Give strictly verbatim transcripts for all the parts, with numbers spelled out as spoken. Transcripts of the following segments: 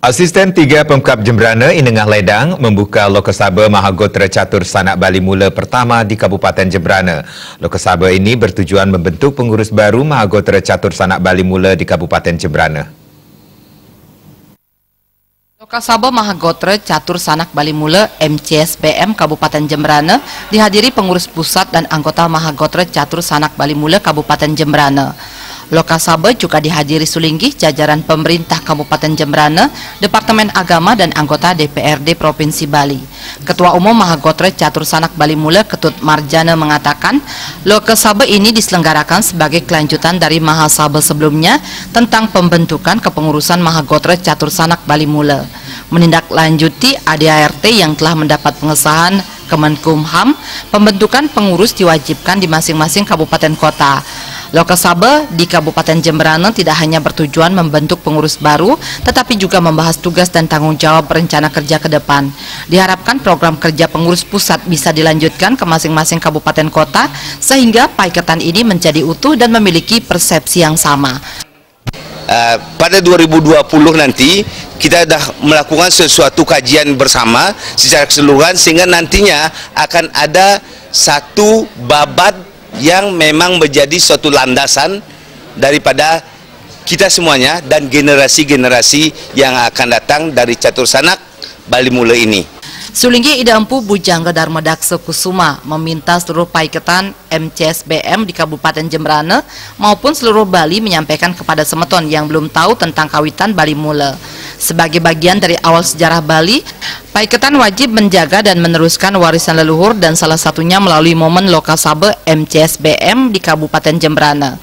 Asisten tiga Pemkab Jembrana I Nengah Ledang membuka Lokasaba Mahagotra Catur Sanak Bali Mula pertama di Kabupaten Jembrana. Lokasaba ini bertujuan membentuk pengurus baru Mahagotra Catur Sanak Bali Mula di Kabupaten Jembrana. Lokasaba Mahagotra Catur Sanak Bali Mula M C S B M Kabupaten Jembrana dihadiri pengurus pusat dan anggota Mahagotra Catur Sanak Bali Mula Kabupaten Jembrana. Lokasaba juga dihadiri sulinggih jajaran pemerintah Kabupaten Jembrana, Departemen Agama dan anggota D P R D Provinsi Bali. Ketua Umum Mahagotra Catur Sanak Bali Mula Ketut Marjana mengatakan, Lokasaba ini diselenggarakan sebagai kelanjutan dari Mahasaba sebelumnya tentang pembentukan kepengurusan Mahagotra Catur Sanak Bali Mula, menindaklanjuti A D A R T yang telah mendapat pengesahan Kemenkumham. Pembentukan pengurus diwajibkan di masing-masing kabupaten kota. Lokasaba di Kabupaten Jembrana tidak hanya bertujuan membentuk pengurus baru, tetapi juga membahas tugas dan tanggung jawab rencana kerja ke depan. Diharapkan program kerja pengurus pusat bisa dilanjutkan ke masing-masing kabupaten kota, sehingga paiketan ini menjadi utuh dan memiliki persepsi yang sama. Eh, pada dua ribu dua puluh nanti, kita dah melakukan sesuatu kajian bersama secara keseluruhan, sehingga nantinya akan ada satu babat yang memang menjadi suatu landasan daripada kita semuanya dan generasi-generasi yang akan datang dari Catur Sanak Bali Mula ini. Sulinggih Ida Empu Bujangga Darma Daksa Kusuma meminta seluruh paiketan M C S B M di Kabupaten Jembrana maupun seluruh Bali menyampaikan kepada semeton yang belum tahu tentang kawitan Bali Mula. Sebagai bagian dari awal sejarah Bali, paiketan wajib menjaga dan meneruskan warisan leluhur dan salah satunya melalui momen Lokasaba M C S B M di Kabupaten Jembrana.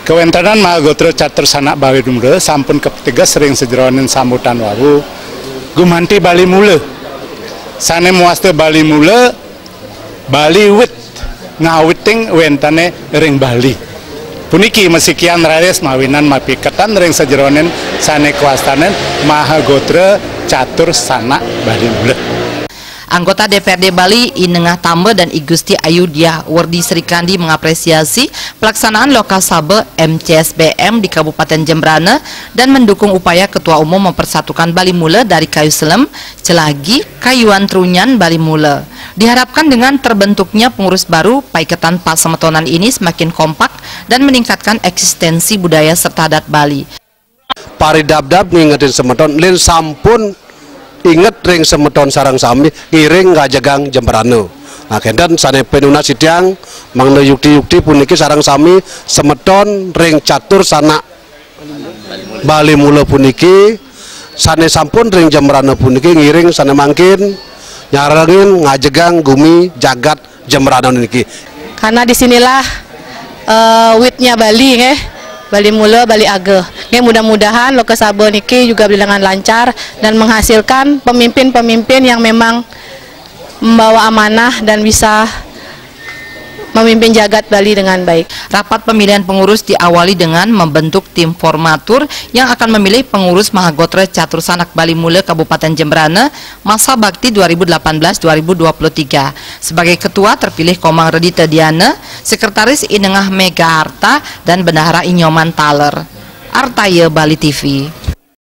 Kawéntenan Mahagotra Catur Sanak Bali Mula sampun kapeteges ring sajeroning sambutan wau. Gumanti Bali Mula. Sané mawasta Bali Mula, Bali wit ngawiting wéntené ring Bali. Puniki masikian raris mawinan mapiketan ring sajeroning sané kawastanin Mahagotra Catur Sanak Bali Mula. Anggota D P R D Bali, I Nengah Tamba dan I Gusti Ayu Diah Werdi Srikandi mengapresiasi pelaksanaan Lokasaba M C S B M di Kabupaten Jembrana dan mendukung upaya Ketua Umum mempersatukan Bali Mula dari Kayu Selem, Celagi, Kayuan Trunyan, Bali Mula. Diharapkan dengan terbentuknya pengurus baru, paiketan pasemetonan ini semakin kompak dan meningkatkan eksistensi budaya serta adat Bali. Paridabdab ngingetin semeton, lin sampun inget ring semeton sareng sami ngiring ngajegang Jembrana. Nah, kénten sané pinunas titiang mangda yukti-yukti puniki sareng sami semeton ring Catur Sanak Bali Mula puniki sané sampun ring Jembrana puniki ngiring sané mangkin nyarengin ngajegang gumi jagat Jembrana niki. Karena di sinilah, eh, witnya Bali, nggih. Bali Mula, Bali Ageng. Nggih, mudah-mudahan Lokasaba niki juga berjalan lancar dan menghasilkan pemimpin-pemimpin yang memang membawa amanah dan bisa memimpin jagat Bali dengan baik. Rapat pemilihan pengurus diawali dengan membentuk tim formatur yang akan memilih pengurus Mahagotra Catur Sanak Bali Mula Kabupaten Jembrana masa bakti dua ribu delapan belas dua ribu dua puluh tiga. Sebagai ketua terpilih Komang Redita Diana, sekretaris I Nengah Mega Arta, dan bendahara I Nyoman Taler. Artaya Bali T V.